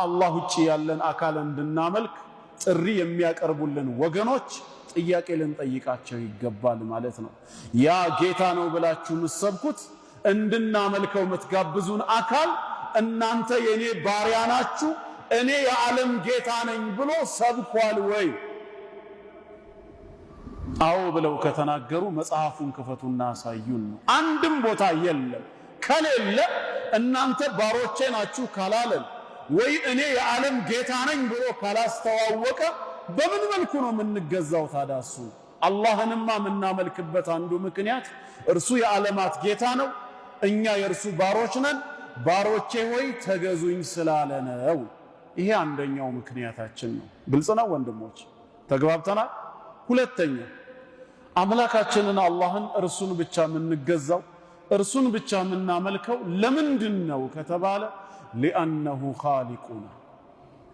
ከአላህ ውጭ ያለን አካል እንድናመልክ ጥሪ የሚያቀርቡልን ወገኖች ጥያቄ ልንጠይቃቸው ይገባል ማለት ነው። ያ ጌታ ነው ብላችሁ የምትሰብኩት፣ እንድናመልከው የምትጋብዙን አካል እናንተ የኔ ባሪያ ናችሁ፣ እኔ የዓለም ጌታ ነኝ ብሎ ሰብኳል ወይ? አዎ ብለው ከተናገሩ መጽሐፉን ክፈቱና አሳዩን ነው። አንድም ቦታ የለም። ከሌለ እናንተ ባሮቼ ናችሁ ካላለን ወይ እኔ የዓለም ጌታ ነኝ ብሎ ካላስተዋወቀ በምን መልኩ ነው የምንገዛው ታዲያ? እሱ አላህንማ የምናመልክበት አንዱ ምክንያት እርሱ የዓለማት ጌታ ነው፣ እኛ የእርሱ ባሮች ነን፣ ባሮቼ ሆይ ተገዙኝ ስላለ ነው። ይሄ አንደኛው ምክንያታችን ነው። ግልጽ ነው ወንድሞች፣ ተግባብተናል። ሁለተኛ፣ አምላካችንን አላህን እርሱን ብቻ የምንገዛው፣ እርሱን ብቻ የምናመልከው ለምንድን ነው ከተባለ لأنه خالقنا፣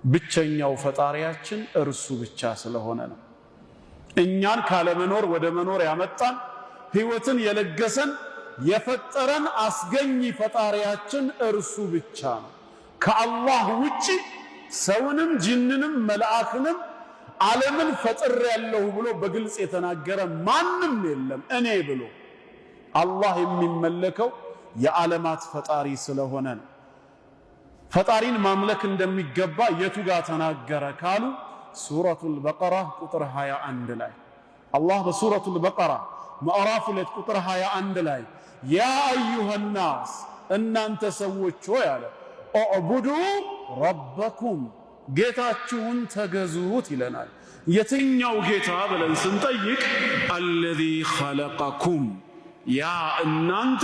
ብቸኛው ፈጣሪያችን እርሱ ብቻ ስለሆነ ነው። እኛን ካለመኖር ወደ መኖር ያመጣን፣ ህይወትን የለገሰን፣ የፈጠረን አስገኝ ፈጣሪያችን እርሱ ብቻ ነው። ከአላህ ውጪ ሰውንም ጅንንም መልአክንም ዓለምን ፈጥሬያለሁ ብሎ በግልጽ የተናገረ ማንም የለም እኔ ብሎ። አላህ የሚመለከው የዓለማት ፈጣሪ ስለሆነ ነው። ፈጣሪን ማምለክ እንደሚገባ የቱ ጋር ተናገረ ካሉ ሱረቱል በቀራ ቁጥር 21 ላይ። አላህ በሱረቱል በቀራ ምዕራፍ 2 ቁጥር 21 ላይ يا أيها الناس፣ እናንተ ሰዎች ሆይ አለ፣ اعبدوا ربكم፣ ጌታችሁን ተገዙት ይለናል። የትኛው ጌታ ብለን ስንጠይቅ الذي خلقكم፣ ያ እናንተ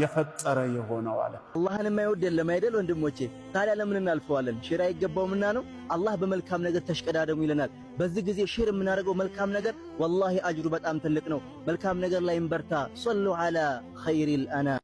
የፈጠረ የሆነው አለ። አላህን የማይወድ የለም አይደል ወንድሞቼ? ታዲያ ለምን እናልፈዋለን? Share አይገባውምና ነው። አላህ በመልካም ነገር ተሽቀዳደሙ ይለናል። በዚህ ጊዜ share የምናደርገው መልካም ነገር ወላሂ አጅሩ በጣም ትልቅ ነው። መልካም ነገር ላይ እንበርታ። صلوا على خير الأنام።